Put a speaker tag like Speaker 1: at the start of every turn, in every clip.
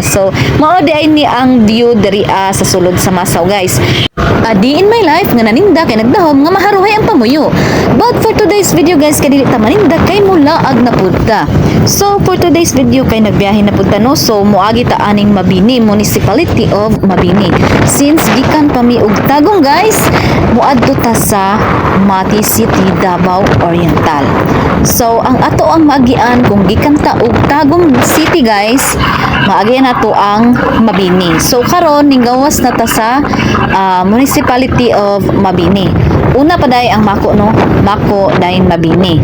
Speaker 1: So mao diay ni ang view diri sa sulod sa Masaw, guys. A day in my life nga naninda kay nagdahom nga maharuhay ang pamuyo. But for today's video, guys, kay dili ta maninda kay mulaag na pud ta. So for today's video kay nagbiyahe na pud ta, no. So moagi ta aning Mabini, Municipality of Mabini. Since gikan pa mi og Tagum, guys, moadto ta sa Mati City, Davao Oriental. So ang ato ang maagian kung gikan ta og Tagum City, guys, maagian nato ang Mabini. So karon ninggawas na ta sa Municipality of Mabini. Una pa day ang Mako, no, Mako dayon Mabini.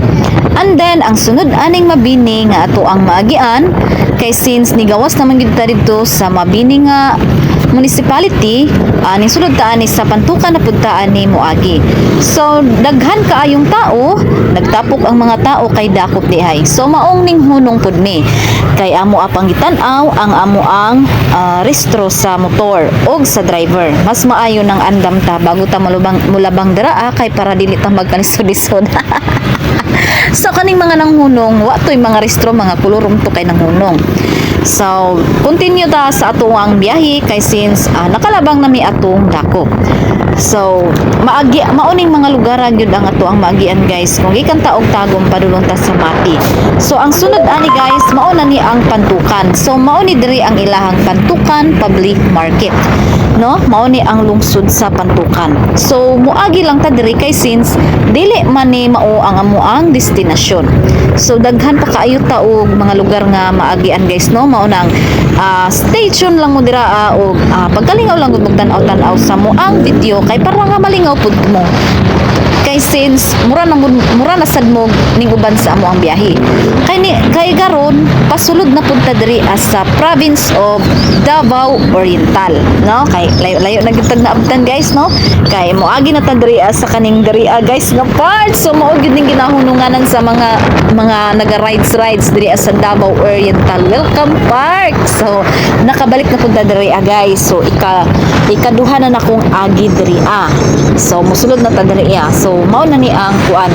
Speaker 1: And then ang sunod aning Mabini nga ato ang maagian kay since nigawas naman gyud ta didto sa Mabini nga municipality, ning sulod ta ani sa Pantukan na pud ta ani moagi. So daghan kaayong tao, nagtapok ang mga tao kay dakop dihay. So maong ning hunong pud mi. Kay amo apang gitan-aw ang amo ang restro sa motor og sa driver. Mas maayo nang andam ta bago ta mulubang mulabang dira kay para dili ta magkalisod-lisod. So kaning mga nanghunong, wa to'y mga restro, mga kolorum to kay nanghunong. So, continue ta sa atong biyahe kay since nakalabang nami atong dako. So, maagi mauning mga lugar gyud ang ato ang maagian, guys. Kung gikan ta og Tagum padulong ta sa Mati. So, ang sunod ani, guys, mao na ni ang Pantukan. So, mao ni diri ang ilahang Pantukan Public Market. No? Mao ni ang lungsod sa Pantukan. So, muagi lang ta diri kay since dili man ni mao ang amo ang destinasyon. So, daghan pa kaayo ta og mga lugar nga maagian, guys, no? Mao nang stay tuned lang mo dira og pagkalingaw lang gud tan-aw-tan-aw sa mo ang video kay para nga malingaw pud mo kay since mura na sad mo ning uban sa amo ang biyahe kay ni kay karon pasulod na pud ta diri as sa province of Davao Oriental, no? Kay layo layo na gyud tag naabtan, guys, no? Kay moagi na ta diri sa kaning diri guys, nga part. So mao gyud ning ginahununganan sa mga naga rides rides diri sa Davao Oriental Welcome Park. So nakabalik na pud ta diri, guys. So ikaduha na nakong agi diri. So musulod na ta diri. So mao na ni ang kuan,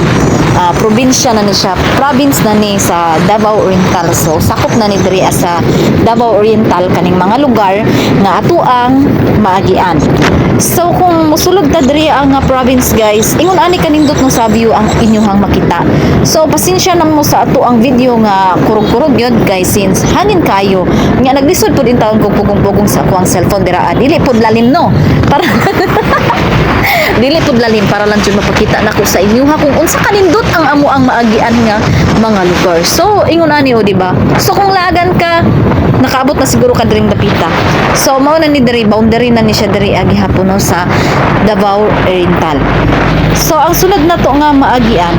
Speaker 1: probinsya na ni siya, province na ni sa Davao Oriental. So sakop na ni diri sa Davao Oriental kaning mga lugar nga ato ang maagian. So kung musulod ta diri ang nga province, guys, ingon ani kanindot no sa view ang inyuhang makita. So pasensya na mo sa ato ang video nga kurog-kurog yun, guys, since hangin kayo nga naglisod pud intawon kog pugong-pugong sa ako ang cellphone dira. Dili pud lalim, no, para dili pud lalim, para lang jud mapakita nako sa inyo ha kung unsa kanindot ang amo ang maagian nga mga lugar. So ingon ani o, di ba? So kung lagan ka, nakaabot na siguro ka diring dapita. So mao na ni diri, boundary na ni siya diri gihapon, no, sa Davao Oriental. So ang sunod na to nga maagian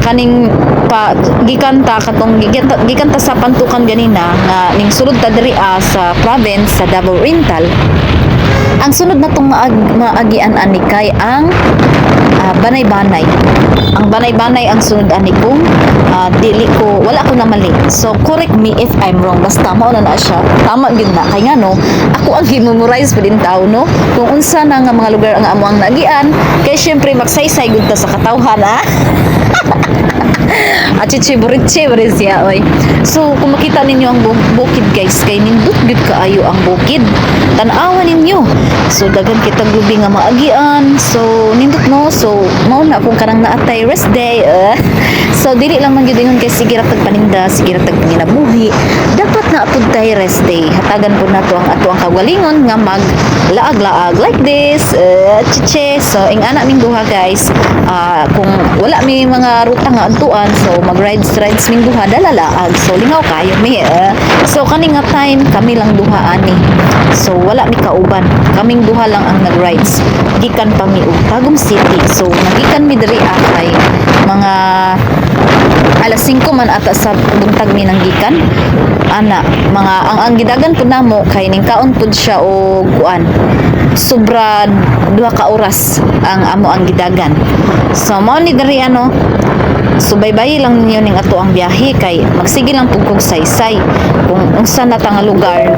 Speaker 1: kaning pa gikanta katong gikanta sa Pantukan ganina nga ning sulod ta diri sa province sa Davao Oriental. Ang sunod na tong maagian ani kay ang Banay-Banay. Ang Banay-Banay ang sunod ani kung dili ko wala ko na mali. So correct me if I'm wrong, basta mao na na siya. Tama gyud na kay ngano ako ang gi-memorize pa din tao, no, kung unsa na nga mga lugar ang amo ang naagian kay syempre magsaysay gud ta sa katawhan. Achichi burichi buri siya oy. So kung makita ninyo ang bukid, guys, kay nindot gyud kaayo ang bukid. Tan-awa ninyo. So daghan kitang lubi nga maagian. So nindot, no. So mao na kung kanang naatay rest day. So dili lang man gyud ingon kay sige ra tag paninda, sige ra tag panginabuhi. Dapat na pud tay rest day. Hatagan pud nato ang ato ang kagalingon nga mag laag-laag like this. Chiche. So ing ana ming duha, guys. Kung wala may mga ruta nga adtuan, so mag rides rides ming duha dala laag. So lingaw kayo mi. So kani nga time kami lang duha ani. So wala mi kauban. Kaming duha lang ang nag-rides. Gikan pa mi og Tagum City. So nagikan mi diri kay mga alas 5 man ata sa buntag mi nang gikan ana. Mga ang gidagan pud namo kay ning kaon pud siya og kuan, sobra 2 ka oras ang amo ang gidagan. So mao ni diri ano. Subaybay lang ninyo ning ato ang biyahe kay magsige lang pud kog saysay kung unsa na ta nga lugar.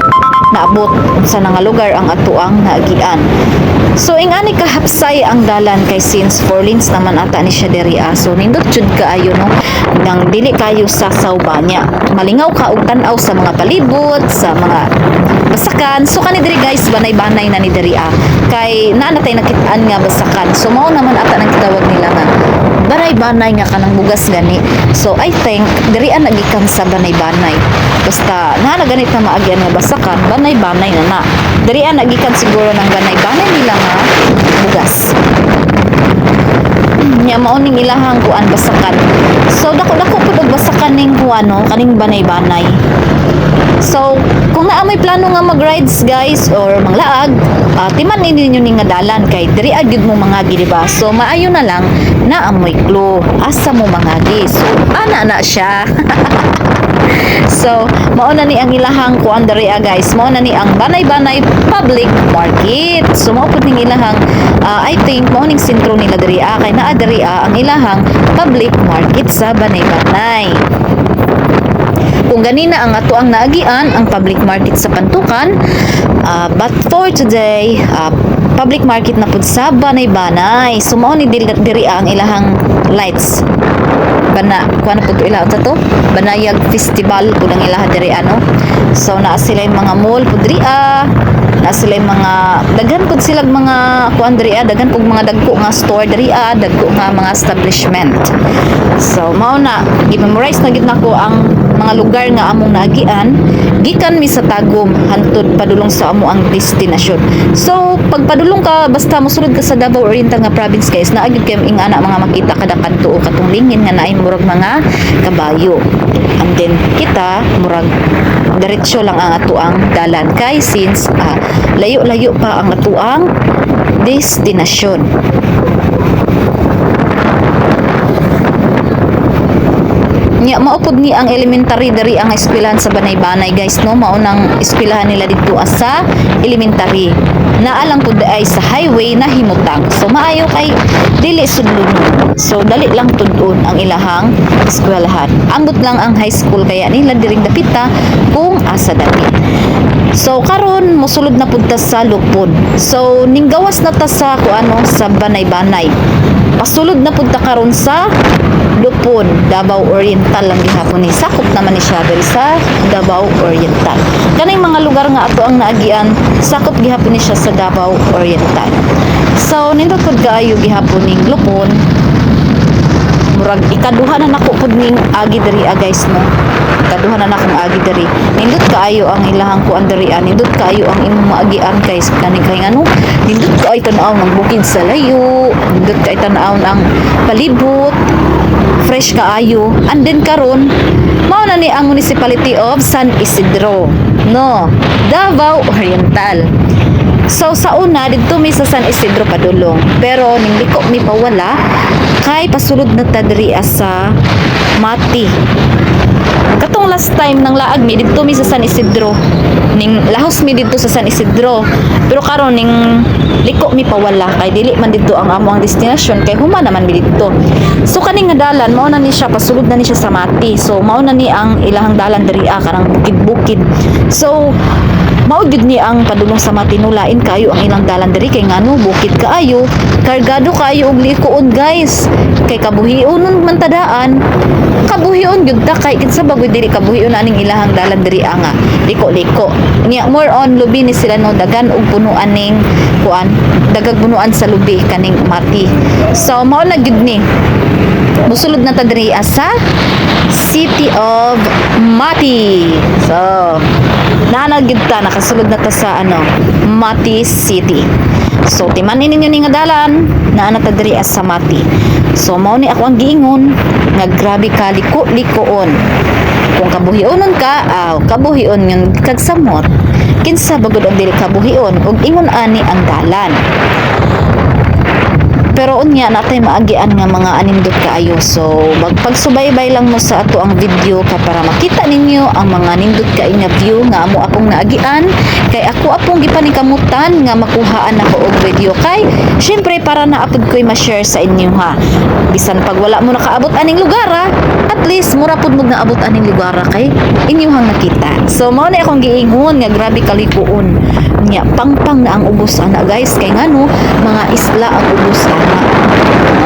Speaker 1: Naabot unsa na nga lugar ang atoang naagian. So ingani kahapsay ang dalan kay since 4 lanes naman ata ni siya diri ah. So nindot jud kaayo, no, nang dili kayo sasaw ba niya. Malingaw ka og tan-aw sa mga palibot, sa mga basakan. So kani diri, guys, banay-banay na ni diri ah. Kay naa na tay nakit-an nga basakan. So mao naman ata nang gitawag nila nga banay-banay nga kanang bugas gani. So I think diri ang nagikan sa banay-banay. Basta naa na ganit na maagyan nga basakan, banay-banay na na. Diri ang nagikan siguro ng banay-banay nila nga bugas. Nya mao ning ilahang kuan, basakan. So dako-dako pud og basakan ning kuan, no, kaning banay-banay. So, kung naa may plano nga mag-rides, guys, or manglaag, timan ninyo ning nga dalan kay diri gyud mo mangagi, di ba? So maayo na lang naa moy clue asa mo mangagi. So ana na siya. So, mao na ni ang ilahang kuan diri ah, guys. Mao na ni ang Banay-Banay Public Market. So mao pud ning ilahang I think mao ning sentro nila diri ah, kay naa diri ah, ang ilahang public market sa Banay-Banay. Kung ganina ang ato ang naagian, ang public market sa Pantukan, but for today, public market na pud sa Banay-Banay. So mao ni diri ang ilahang lights. Bana kuan na pud to ila, unsa to? Banayag Festival pud ang ilaha diri ano. So naa sila yung mga mall pud diri ah. Naa sila yung mga daghan pud silag mga kuan diri ah, daghan pud mga dagko nga store diri ah, dagko nga mga establishment. So mao na, gi-memorize na gid nako ang mga lugar nga among naagian gikan mi sa Tagum hantod padulong sa amo ang destinasyon. So pagpadulong ka, basta mosulod ka sa Davao Oriental nga province, guys, naa gyud kay ingana mga makita kada kanto o katong lingin nga naay murag mga kabayo. And then kita murag diretso lang ang atoang dalan kay since layo-layo pa ang atoang destinasyon. Nya mao pud ni ang elementary diri ang eskwelahan sa Banay-Banay, guys, no. Mao nang eskwelahan nila didto sa elementary. Naa lang pud ay sa highway na himutang. So maayo kay dili sudlon. So dali lang tud-on ang ilahang eskwelahan. Ambot lang ang high school kaya nila diring dapita kung asa dapit. So karon mosulod na pud ta sa Lupon. So ninggawas na ta sa kuano, sa Banay-Banay. Pasulod na pud ta karon sa Lupon, Davao Oriental lang gihapon ni. Sakop naman ni siya diri sa Davao Oriental. Kaning mga lugar nga ato ang naagian, sakop gihapon ni siya sa Davao Oriental. So nindot pud kaayo gihapon ning Lupon. Murag ikaduha na nako pud ning agi diri ah, guys, no. Ikaduha na nakong agi diri. Nindot kaayo ang ilahang kuan diri ah. Nindot kaayo ang imong maagian guys, kani kay ngano nindot kaayo tan-aw ng bukid sa layo, nindot kaayo tan-aw ang palibot, fresh kaayo. And then karon mao na ni ang Municipality of San Isidro, no, Davao Oriental. So sa una didto mi sa San Isidro padulong. Pero ning liko mi pawala kay pasulod na ta diri sa Mati. Katong last time nang laag mi didto mi sa San Isidro. Ning lahos mi didto sa San Isidro. Pero karon ning liko mi pawala kay dili man didto ang amo ang destinasyon kay human naman mi didto. So kaning nga dalan mao na ni siya, pasulod na ni siya sa Mati. So mao na ni ang ilahang dalan diri ah, kanang bukid-bukid. So mao gyud ni ang padulong sa Mati, no. Lain kayo ang ilang dalan diri kay ngano bukid kaayo, kargado kaayo og likuon, guys, kay kabuhion man tadaan, kabuhion gyud ta kay kinsa ba gyud dili kabuhion aning ilahang dalan diri ah, nga liko-liko niya. More on lubi ni sila, no, dagan og punuan ning kuan, dagag punuan sa lubi kaning Mati. So mao na gyud ni, musulod na ta diri ah, sa City of Mati. So naa na gyud ta, nakasulod na ta sa ano, Mati City. So timanin ninyo ni nga dalan, naa na ta diri sa Mati. So mao ni ako ang giingon nga grabe ka liko-likoon. Kung kabuhionon ka, aw, kabuhion yun kag samot. Kinsa bagod ang dili kabuhion ug ingon ani ang dalan? Pero unya natay maagian nga mga anindot kaayo. So magpagsubaybay lang mo sa ato ang video ka para makita ninyo ang mga nindot kaayo nga view nga amo akong naagian kay ako apong gipaningkamutan nga makuhaan nako og video kay syempre para naapod ko'y ma-share sa inyo ha. Bisan pag wala mo nakaabot aning lugar ha, at At least mura pud mo naabot aning lugar kay inyuhang nakita. So mao na akong giingon nga grabe kalikuon. Nya pangpang na ang ubos ana, guys, kay ngano mga isla ang ubos ana.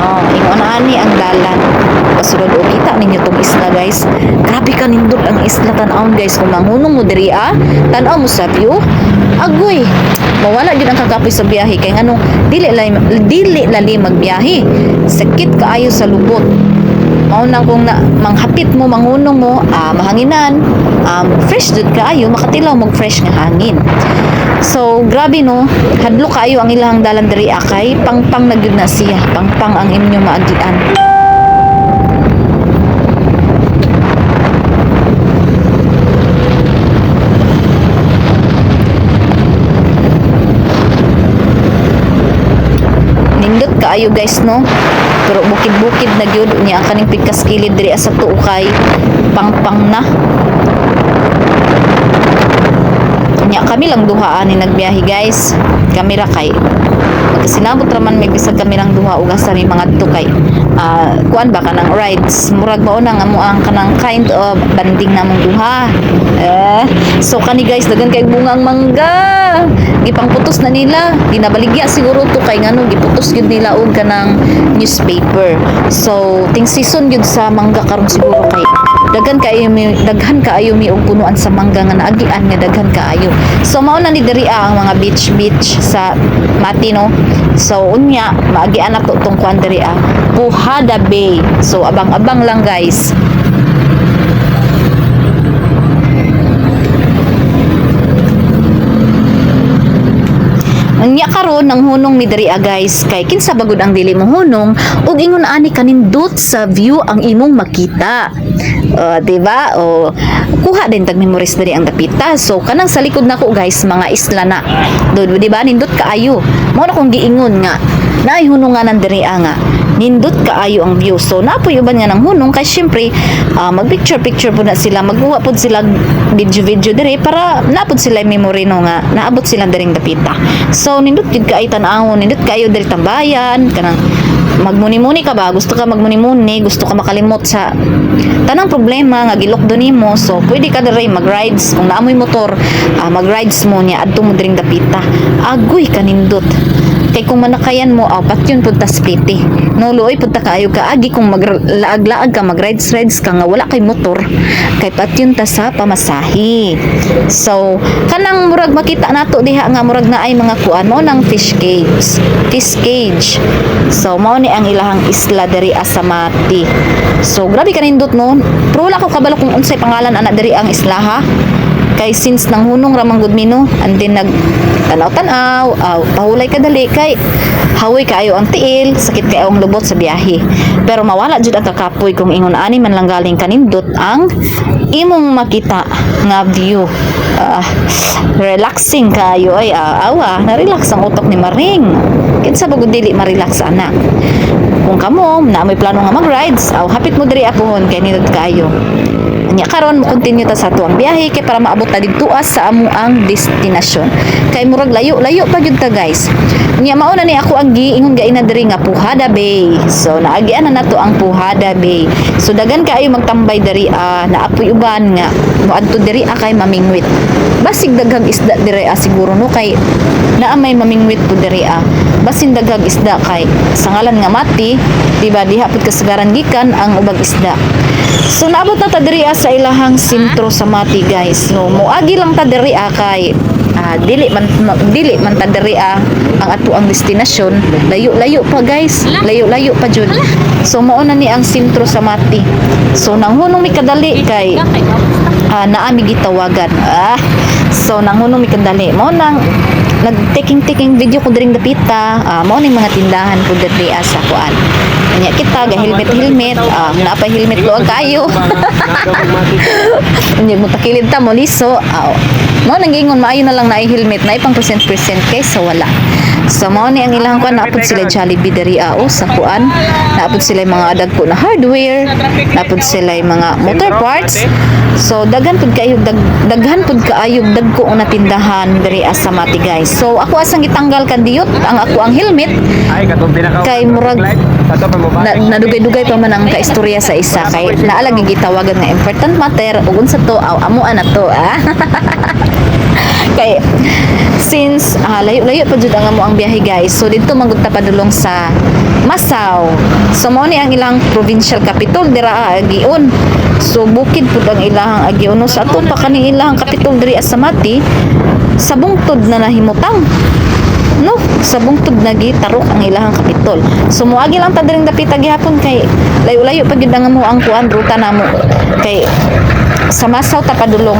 Speaker 1: Oh, ingon ani ang dalan. Pasulod o kita ninyo tong isla, guys. Grabe ka nindot ang isla tan-awon, guys, kung manghunong mo diri ah, tan-aw mo sa view. Agoy, mawala gyud ang kakapoy sa biyahe kay ngano dili lali magbiyahe. Sakit kaayo sa lubot. Mao na kung na, manghapit mo, manghunong mo, mahanginan, fresh jud kaayo, makatilaw mo fresh nga hangin. So, grabe no, hadlo kaayo ang ilang dalan diri kay pangpang na gyud na siya, pangpang ang inyong maagian. Nindot kaayo, guys, no, pero bukid-bukid na gyud niya ang kaning pigkas kilid diri sa tuo kay pangpang na. Nya kami lang duha ani nagbiyahe, guys. Kami ra kay magkasinabot ra man may bisag kami lang duha ug asa mi mangadto kay kuan ba kanang rides, murag mao na nga mo ang kanang kind of banding namong duha eh. So kani, guys, daghan kay bungang mangga, gipangputos na nila, ginabaligya siguro to kay ngano giputos gyud nila og kanang newspaper. So ting season gyud sa mangga karon siguro kay daghan kaayo mi og punuan sa mangga nga naagian nga daghan kaayo. So mao na ni diri ang mga beach beach sa Mati no. So unya maagian na to tong kuan diri Pujada Bay. So abang-abang lang, guys. Unya karon nang hunong mi diri guys, kay kinsa bagud ang dili mo hunong ug ingon ani kanindot sa view ang imong makita. Di ba? O kuha din tag memories diri ang dapita. So kanang sa likod nako, guys, mga isla na. Do di ba nindot kaayo. Mao na kong giingon nga naay hununganan diri nga nindot kaayo ang view. So napoy uban nga nang hunong kay syempre mag picture picture pud na sila, magkuha pud sila video video diri para napud sila memory no nga naabot sila diring dapita. So nindot jud kaayo tan-awon, nindot kaayo diri tambayan, kanang magmuni-muni ka ba, gusto ka magmuni-muni, gusto ka makalimot sa tanang problema nga gilokdo nimo, so pwede ka diri mag-rides kung naamoy motor, mag-rides mo niya adto mo diring dapita. Agoy kanindot. Kay kung manakayan mo, aw patyon pud ta spliti. No, luoy pud ta kaayo kaagi kung maglaag-laag ka, mag-rides rides ka nga wala kay motor, kay patyon ta sa pamasahe. So, kanang murag makita nato diha nga murag naay mga kuan mo nang fish cage. Fish cage. So, mao ni ang ilahang isla diri sa Mati. So, grabe kanindot no. Pero wala ko kabalo kung unsay pangalan ana diri ang isla ha. Kay since nang hunong ramang gud mi no, and then nag tanaw-tanaw, aw, pahulay kadali kay hawoy kaayo ang tiil, sakit kaayo ang lubot sa biyahe. Pero mawala jud ang kakapoy kung ingon ani man lang galing kanindot ang imong makita nga view. Relaxing kayo ay awa, na-relax ang utok ni Maring. Kinsa ba gud dili ma-relax ana? Kung kamo na may plano nga mag-rides, aw hapit mo diri apuhon kay nindot kaayo. Nya karon mo continue ta sa atuang biyahe kay para maabot ta didto sa amo ang destinasyon. Kay murag layo-layo pa gyud ta, guys. Nya mao na ni ako ang giingon gaina diri nga Pujada Bay. So naagian na nato ang Pujada Bay. So daghan kaayo magtambay diri naapoy uban nga moadto diri kay mamingwit. Basig daghang isda diri siguro no kay naa may mamingwit po diri. Basin daghang isda kay sa ngalan nga Mati, di ba diha pud kasagaran gikan ang ubang isda. So naabot na ta diri sa ilahang sentro sa Mati, guys. No, moagi lang ta diri kay dili man ta diri ang ato ang destinasyon. Layo-layo pa, guys. Layo-layo pa jud. So mao na ni ang sentro sa Mati. So nanghunong mi kadali kay naami gitawagan. So nanghunong mi kadali. Mao nang nag-taking-taking video ko diring dapita. Mao ning mga tindahan ko diri sa kuan. Nya kita ga helmet helmet, naa pa helmet luag kayo. Nya mo takilid ta mo liso. Mao nang giingon maayo na lang naay helmet na ipang percent percent kaysa wala. So mao ni ang ilang kuan, naapod sila Jollibee diri o sa kuan. Naapod sila yung mga dagko na hardware, naapod sila yung mga motor parts. So daghan pud kaayo dagko na tindahan diri sa Mati, guys. So ako asang gitanggal kandiyot ang ako ang helmet
Speaker 2: Ay, katong pinaka
Speaker 1: kay murag
Speaker 2: Kato pa
Speaker 1: Na, nadugay-dugay pa man ang kaistorya sa isa kay naa lagi gitawagan nga important matter ug unsa to aw amuan na to ah. Kay since layo-layo pa jud ang amo ang biyahe, guys. So didto man gud ta padulong sa Masaw. So mao ni ang ilang provincial capital dira agion. So bukid pud ang ilahang agion, no? Sa ato pa kani ilahang capital diri sa Mati, sa bungtod na nahimutang, no? Sa bungtod na gitarok ang ilahang kapitol. So moagi lang ta diring dapita gihapon kay layo-layo pa gyud ang amo ang kuan ruta namo kay sa Masaw ta padulong.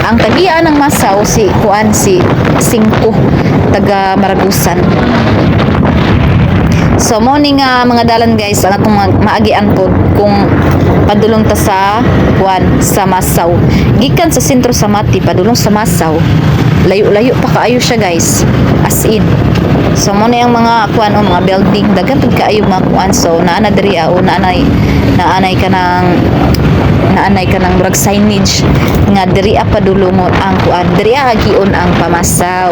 Speaker 1: Ang tagian ng Masaw si kuan, si Singko, taga Maragusan. So mo ni nga mga dalan, guys, ang atong maagian pod kung padulong ta sa kuan, sa Masaw. Gikan sa sentro sa Mati padulong sa Masaw. Layo-layo pa kaayo siya, guys. As in. So mo ni ang mga kuan o mga building, daghan pud kaayo mga kuan. So naa na diri o naanay kanang naanay ka ng murag signage nga diri padulungon ang kuan, diri agion ang pamasaw.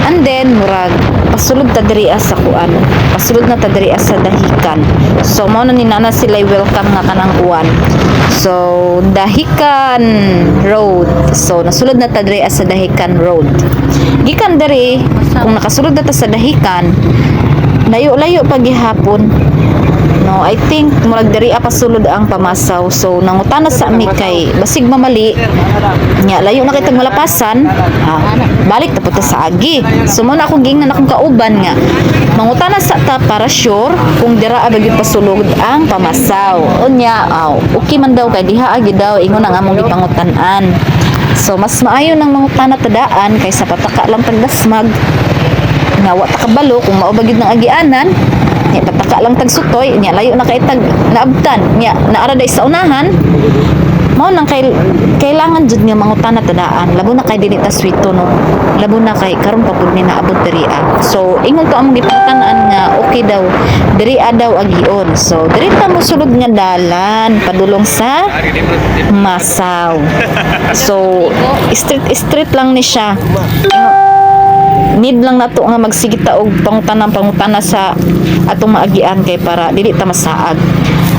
Speaker 1: And then murag pasulod ta diri sa kuan, pasulod na ta diri sa Dahican. So mao na ni nana sila welcome nga kanang kuan. So Dahican Road. So nasulod na ta diri sa Dahican Road. Gikan diri, kung nakasulod na ta sa Dahican, layo-layo pa gihapon, no? I think murag diri pasulod ang pamasaw. So nangutana sa mi kay basig mamali nya, layo na kitag malapasan, balik ta punta sa agi. So mo na akong giingnan akong kauban nga mangutana sa ta para sure kung dira ba gyud pasulod ang pamasaw. Unya aw, okay man daw kay diha agi daw ingon ang among gipangutan-an. So mas maayo nang mangutana tadaan kaysa pataka lang tagdasmag nga wa ta kabalo kung mao ba gyud ng agianan. Nya pataka lang tag sutoy, nya layo na kay tag naabtan, nya naara day sa unahan. Mao nang kay kailangan jud nga mangutana tadaan, labo na kay dili ta swito, no? Labo na kay karon pa pud ni naabot diri ah. So ingon to among gipangutan-an nga okay daw, diri daw agion. So diri ta mosulod nga dalan padulong sa Masaw. So street street lang ni siya. Need lang nato nga magsige ta og pangutanang pangutana sa atong maagian kay para dili ta masaag.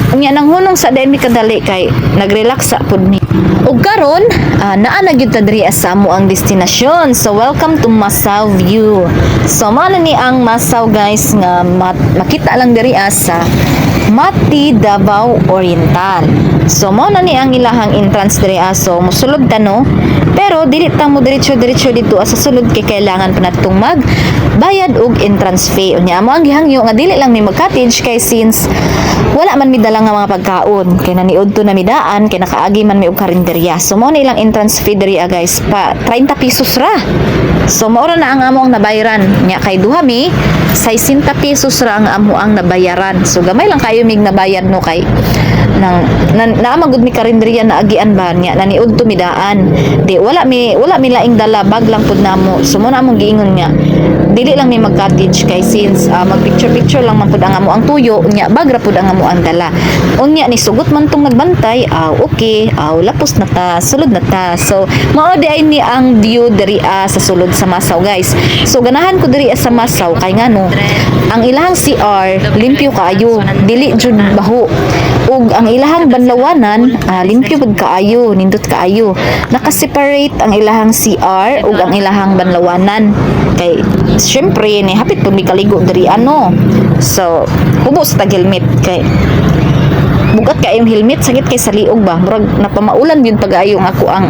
Speaker 1: Unya nang hunong sa dahil mi kadali kay nagrelax sa pud mi. Ug karon, naa na gyud ta diri sa amo ang destinasyon. So welcome to Masaw View. So mao na ni ang Masaw, guys, nga makita lang diri sa Mati, Davao Oriental. So mao na ni ang ilahang entrance diri. So musulod ta, no. Pero dili ta mo diretso-diretso dito sa sulod kay kailangan pa natong mag bayad og entrance fee. Unya amo ang gihangyo nga dili lang mi mag-cottage kay since wala man mi dala nga mga pagkaon kay naniudto na mi daan kay nakaagi man mi og karinderya. So mao na ilang entrance fee diri guys, pa 30 pesos ra. So mao ra na ang amo ang nabayaran. Nya kay duha mi, 60 pesos ra ang amo ang nabayaran. So gamay lang kayo mig nabayad, no, kay nang na, naa magud mi karinderya na agian ba niya, naniudto mi daan, di wala mi laing dala, bag lang pud namo. So mo na among giingon nga dili lang mi mag cottage kay since mag picture picture lang man pud ang amo ang tuyo, unya bag ra pud ang amo ang dala. Unya ni sugot man tong nagbantay, aw okay, aw lapos na ta, sulod na ta. So mao di ay ni ang view diri sa sulod sa Masaw, guys. So ganahan ko diri sa Masaw kay ngano ang ilahang CR limpyo kaayo, dili jud baho, ug ang ilahang banlawanan limpyo pud kaayo, nindot kaayo. Naka-separate ang ilahang CR ug ang ilahang banlawanan kay syempre ni hapit pud mi kaligo diri ano. So hubo sa tag helmet kay bugat kay yung helmet, sakit kay sa liog ba, murag napamaulan yun pag-ayo ang ako ang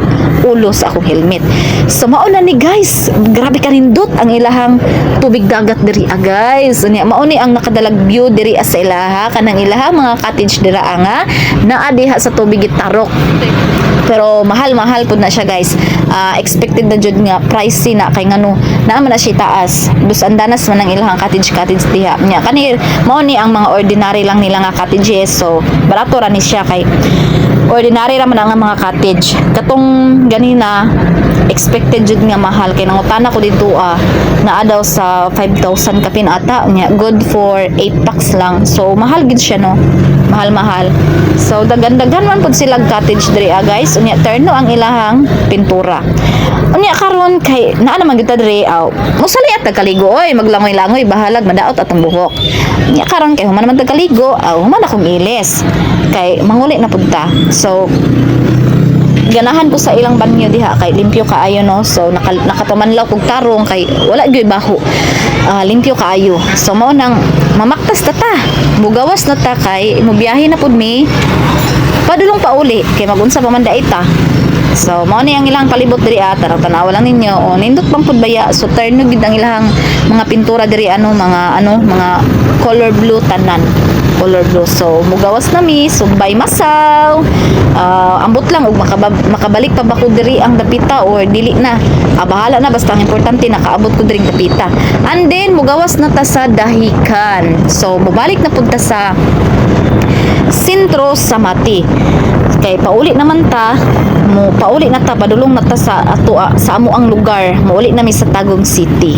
Speaker 1: ulo sa akong helmet. So mao na ni, guys, grabe kanindot ang ilahang tubig dagat diri guys. Unya mao ni ang nakadalag view diri sa ilaha, kanang ilaha mga cottage dira nga naa diha sa tubig gitarok. Pero mahal mahal pud na siya, guys. Expected na jud nga pricey na kay ngano naa man na siya taas, dus andanas man ang ilahang cottage cottage diha. Nya kani mao ni ang mga ordinary lang nila nga cottages, so barato ra ni siya kay ordinary ra man ang mga cottage. Katong ganina expensive. Expected jud nga mahal kay nangutana ko dito, naa daw sa 5,000 kapin ata nya, good for 8 packs lang. So mahal gid siya, no? Mahal mahal. So daghan-daghan man pud sila cottage diri, guys. Unya terno ang ilahang pintura. Unya karon kay naa naman gyud ta diri, aw mosali at kaligo oy, maglangoy-langoy, bahalag madaot atong buhok. Unya karon kay human naman tag kaligo, aw human akong ilis kay manguli na pud ta. So ganahan ko sa ilang banyo diha kay limpyo kaayo, no? So nakapamanlaw kog tarong kay wala gyud baho. Limpyo kaayo. So mao nang mamaktas ta ta, mugawas na ta kay mubiyahe na pud mi padulong pauli kay magunsa pa man dai ta. So mao ni ang ilang palibot diri, tanaw tanawa lang ninyo. O nindot pang pud baya. So terno gid ang ilang mga pintura diri, ano, mga ano, mga color blue tanan, color blue. So mugawas na mi. So bye, Masaw. Ambot lang og makabalik pa ba ko diri ang dapita or dili na. Bahala na, basta ang importante nakaabot ko diri dapita. And then mugawas na ta sa Dahican. So mubalik na pud ta sa sentro sa Mati kay pauli naman ta mo, pauli na ta, padulong na ta sa ato, sa amo ang lugar. Muuli na mi sa Tagum City.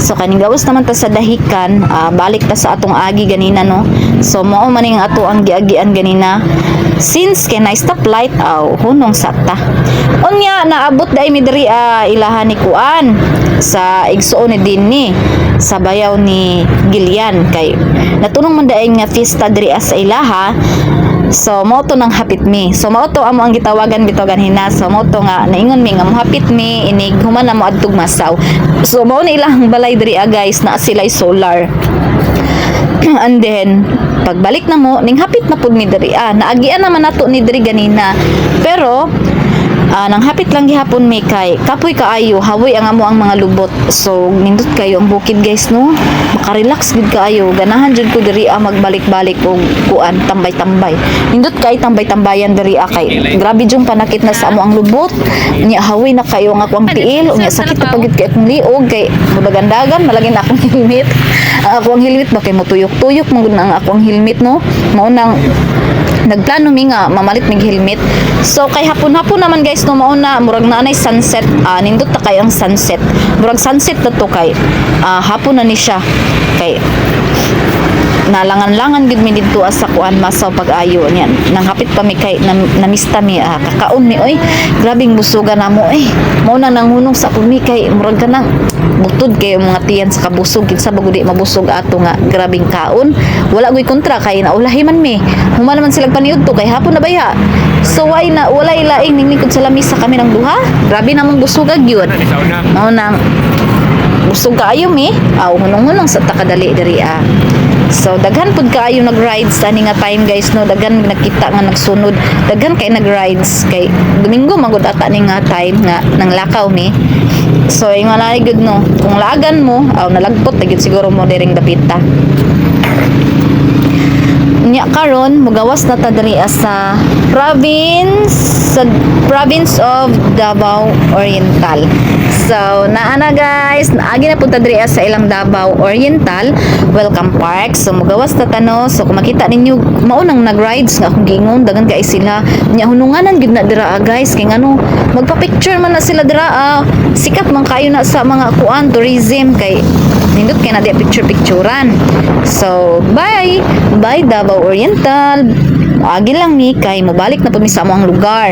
Speaker 1: So kaning gawas naman ta sa Dahican, balik ta sa atong agi ganina, no? So mao man ning ato ang giagian ganina. Since kay na stop light, aw hunong sa ta. Unya naabot dai mi diri, ilahan ni kuan sa igsuon ni dinni sa bayaw ni Gilian kay natunong man daay nga fiesta diri sa ilaha. So mao to nang hapit mi. So mao to amo ang gitawagan bitaw ganhina. So mao to nga naingon mi nga mohapit mi inig human na mo adtog Masaw. So mao na ilang balay diri, guys, na sila solar. And then pagbalik na mo ning hapit na pud mi diri. Naagian naman nato ni diri ganina. Pero nang hapit lang gihapon mi kay kapoy kaayo, hawoy ang amo ang mga lubot. So nindot kayo ang bukid, guys, no? Makarelax gid kaayo. Ganahan jud ko diri, magbalik-balik og kuan, tambay-tambay. Nindot kay tambay-tambayan diri, kay grabe jung panakit na sa amo ang lubot. Nya hawoy na kayo ang akong tiil. Unya sakit na pagid kay akong liog kay mudagandagan malagi na akong helmet. Ang akong helmet ba kay mutuyok-tuyok man gud na ang akong helmet, no? Mao nang nagplano mi nga mamalit mig helmet. So kay hapon-hapon naman, guys, no? Mao na murag naanay sunset. Nindot ta kay ang sunset. Murag sunset na to kay hapon na ni siya. Kay nalangan-langan gid mi didto sa kuan, Masaw pag-ayo niyan. Nang hapit pa mi kay namista mi, kakaon mi oy. Grabing busuga namo eh. Mao na nanghunong sa mi kay murag kanang butod kay mga tiyan sa kabusog. Kinsa ba gud di mabusog ato nga grabing kaon? Wala goy kontra kay naulahi man mi. Human naman sila paniudto kay hapon na baya. So why na walay laing ninglingkod sa lamisa kami ng duha. Grabe namong busugag yun. Mao nang busog kaayo mi. Aw hunong-hunong sa takadali diri. So daghan pud kaayo nag-rides ani nga time, guys, no? Daghan nagkita nga nagsunod. Daghan kay nag-rides kay Domingo magud ata ni nga time nga nang lakaw mi. So ingon na gud, no? Kung laagan mo, aw nalagpot na gyud siguro mo diring dapita. Nya karon mugawas na ta diri sa province of Davao Oriental. So naa na, guys, naagi na punta diri sa ilang Davao Oriental Welcome Park. So mugawas na ta, no? So kung makita ninyo, mao nang nag-rides nga akong giingon, daghan kay sila. Nya hununganan gyud na dira, guys, kay ngano magpa-picture man na sila dira. Sikat man kayo na sa mga kuan, tourism, kay nindot kay na di picture picturean. So bye bye, Davao Oriental. Agi lang mi kay mobalik na pud mi sa among lugar.